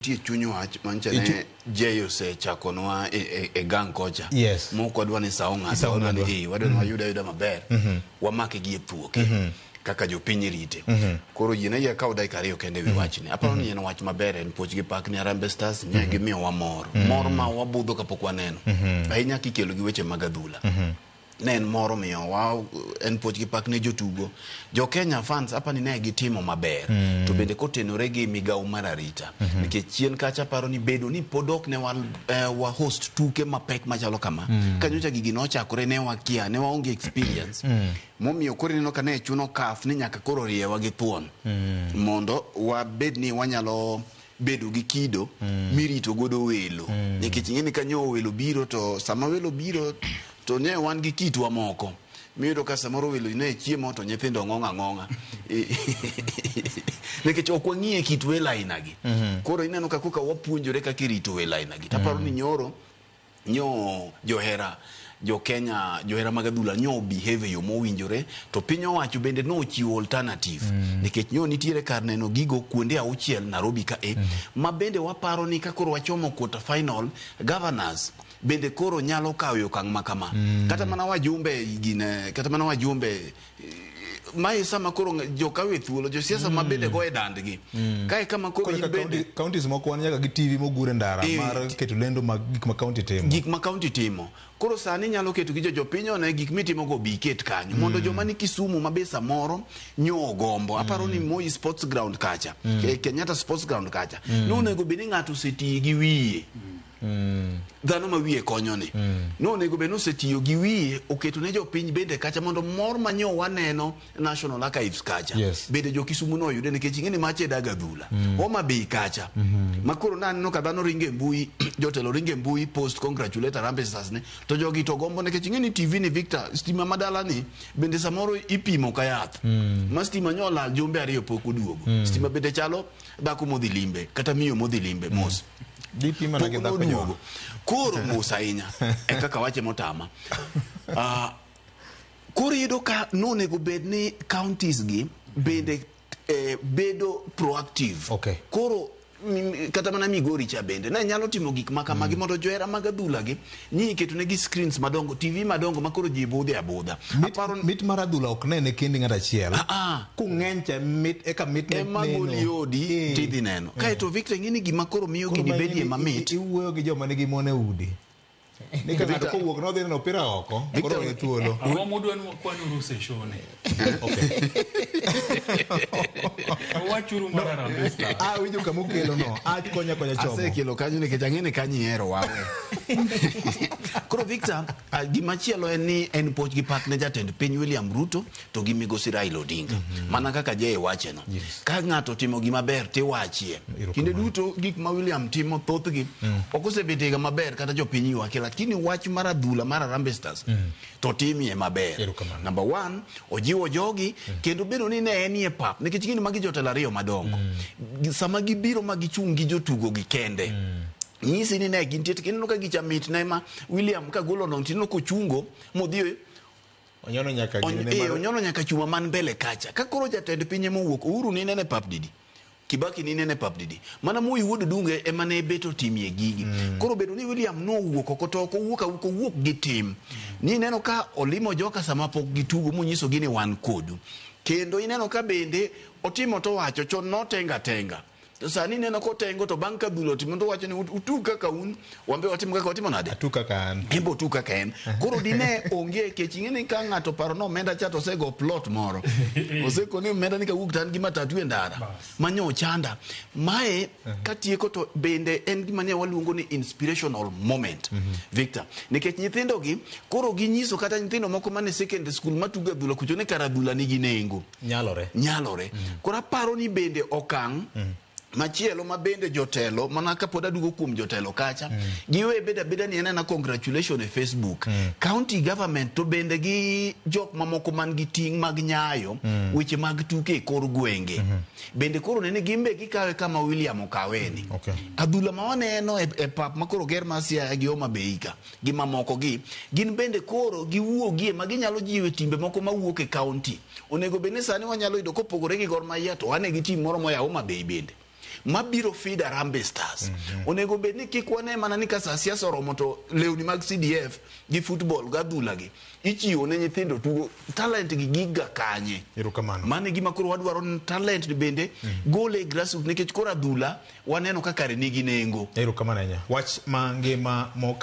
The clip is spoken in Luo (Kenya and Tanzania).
Nitie chuny wach mancha ne Jay osechakonwa e gang kocha. Yes. Mok wadwa ni sa ong'adwa. Sa Wadwa ni ong'adwa. wadwa ni wayud ayuda maber. Wamake gi e thuoke. Kaka jopiny rite. Koro yiena yie akaw dakika ariyo kende e wi wachni. Aparo ni en wach maber en puoch gi pak ni Harambee Stars nye gimiyowa mor. Mor ma wabudho kapok waneno. Ahinya kikelo gi weche mag adhula. Ne en mor omiyo wa en puoch gi pak ne jotugo. Jo Kenya fans apani ne gitimo maber. To bende kotenore gi migawo mar arita. Nikech chien kacha aparo ni bedo ni pod ok ne wa host tuke mapek machalo kama. Ka nyocha gigi nochakore ne wakia, ne waonge experience. Momiyo koro ineno ka ne chuno CAF ni nyaka koro riewa gi thuon. Mondo wabed ni wanyalo bedo gi kido mirito godo welo. Nikech ing'e ni kanyo welo biro to sama welo biro to ne wan gi kitwa moko. Miyudo ka samoro welo ne chiemo to nyithindo ng'ong' ang'ong'a. Nikech ok wang'iye kit welo aina gi. Koro ineno ka koka wapuonjore kaka irito welo aina gi. Taparo ni nyoro nyo johera jo Kenya johera mag adhula nyo behave e yo mowinjore to piny owacho bende nochiwo alternative nikech nyo nitiere kar neno gigo kuonde auchiel Nairobi ka e ma bende waparo ni ka koro wachomo quarter final governors bende koro nyalo kawo okang' ma kama. Kata mana wajumbe gine, kata mana wajumbe mae sama koro jokawe thuolo josiasa ma bende go e dandgi. Kae kama koro Koro in ka bende counties moko wan nyaka gi TV mogur e ndara mar keto lendo mag gik ma county timo. Gik ma county timo. Koro sani nyalo keto gi jopiny one gik mitimo go bi ket kanyo. Mondo joma ni Kisumu ma be samoro nyo gombo. Aparo ni Moi Sports Ground kacha. Kenyatta Sports Ground kacha. Nonego bed ni ng'ato osetiyo gi wiye. Dhano ma wiye konyo ni. Nonego bed ni osetiyo gi wiye oketo ne jopiny bende kacha mondo mor ma nyo waneno National Archives kacha. Bende jo Kisumu noyude nikech ing'e ni mache dag adhula. Homa Bay kacha. Ma koro naneno ka dhano ringo e mbui, jotelo ringo e mbui post congratulate Harambee Stars ne. To jogi to gombo nikech ing'e ni TV ni Victor, stima madala ni bende samoro ipimo ka yath. Ma stima nyo olal jumbe ariyo pok oduogo. Stima bende chalo dhako modhi limbe kata miyo modhi limbe mos. Dipima na gi Pok dhako noduogo. nyo. Koro mos ahinya. E kaka wache motama. Koro iyudo ka nonego bed ni counties gi bende bedo proactive. Koro kata mana Migori cha bende ne nyalo timo gik ma kamagi mondo johera mag adhula gi ni iketo negi screens madongo, TV madongo ma koro ji budhe abudha. Mit mar adhula ok nene kendi ng'at achiel. Kung'eny cha mit eka mit ne Ema neno. goli odi tidhi neno. Kaeto Victor ing'e ni gima koro miyo Koro gini ma bedie mamit. Iwuoyo gi joma nigi mon e udi. Ni ka ng'ato kowuok nodhi neno opira oko, koro owe thuolo. Ang'o mudwa ni wakwanuru e show ni? Wachuru mar Harambee Stars. Ah, winjo kama okelo no. Ah, konya konya chomo. Asekelo kanyo nikech ang'e ni kanyo ihero wawe. Koro Victor, gimachielo en ni en puoch gi pak ne jatend piny William Ruto to gi migosi Raila Odinga. Mana kaka Jay wache no. Ka ng'ato otimo gima ber tiwachie. Kinde duto gik ma William timo thothgi ok osebetega maber kata jopiny ywake, lakini wach mar adhula mar Harambee Stars to timie maber. Number 1, ojiwo jogi kendo bedo ni ne enie pap nikech gin magi jotelo ariyo madongo. Sama gibiro ma gichung' gi jotugo gi kende. Nyisi ni ne gintie to ineno ka gicha mit ne ma William ka golo no tineno kochungo modhi Onyono nyaka gine mar onyono nyaka chuma man mbele kacha. Ka koro jatend piny ema owuok, Uhuru ni nene pap didi? Kibaki ni nene pap didi? Mana Moi wuod Odunga ema ne bet otimie gigi. Koro bedo ni William nowuok oko to ok owuok awuok, owuok gi tim. Ni ineno ka olimo joka sama pok gitugo monyisogi ni wan kodu. Kendo ineno ka bende otimo to owacho chon notenga tenga. To sani ineno kotengo to bang' ka adhula otimo to owacho ni utug kaka un, wan be watimo kaka watimo nade? Atug kaka an. En be otug kaka en. Koro dine onge kech ing'e ni ka ng'ato paro ni omenda cha to osego plot moro. Oseko ni omenda ni kawuok to an gi matatu e ndara. Manyo ochanda. Mae katieko to bende en gima ne waluongo ni inspirational moment. Victor, nikech nyithindo gi koro ginyiso kata nyithindo moko mane secondary school matugo adhula kucho ni kar adhula nigi nengo. Nyalore. Nyalore. Koro aparo ni bende okang' machielo ma bende jotelo, mana kapod aduogo kuom jotelo kacha, giwe beda beda ni en congratulation e Facebook. County government to bende gi jok mamoko man gi ting' mag nyayo weche mag tuke e kor gwenge. Bende koro nene gin be gikawe kama William okaweni. Adhula ma waneno e pap ma koro ger mar Siaya gi Homa Bay ka, gi mamoko gi, gin bende koro giwuogie ma ginyalo jiwo timbe moko mawuok e county. Onego bed ni sani wanyalo yudo kopogore gi Gor Mahia to wane gi team moro moya Homa Bay bende. Mabiro feed Harambee Stars. Onego bed ni kik wane mana ni ka sa siasa oromo to lewni mag CDF gi football gi adhula gi ichiwo ne nyithindo tugo talent gi giga kanye. Erokamano. Mano e gima koro wadwaro ni talent ni bende gole e grassroots nikech koro adhula waneno ka kare nigi nengo. Erokamano ahinya. Wach mangima mokalo.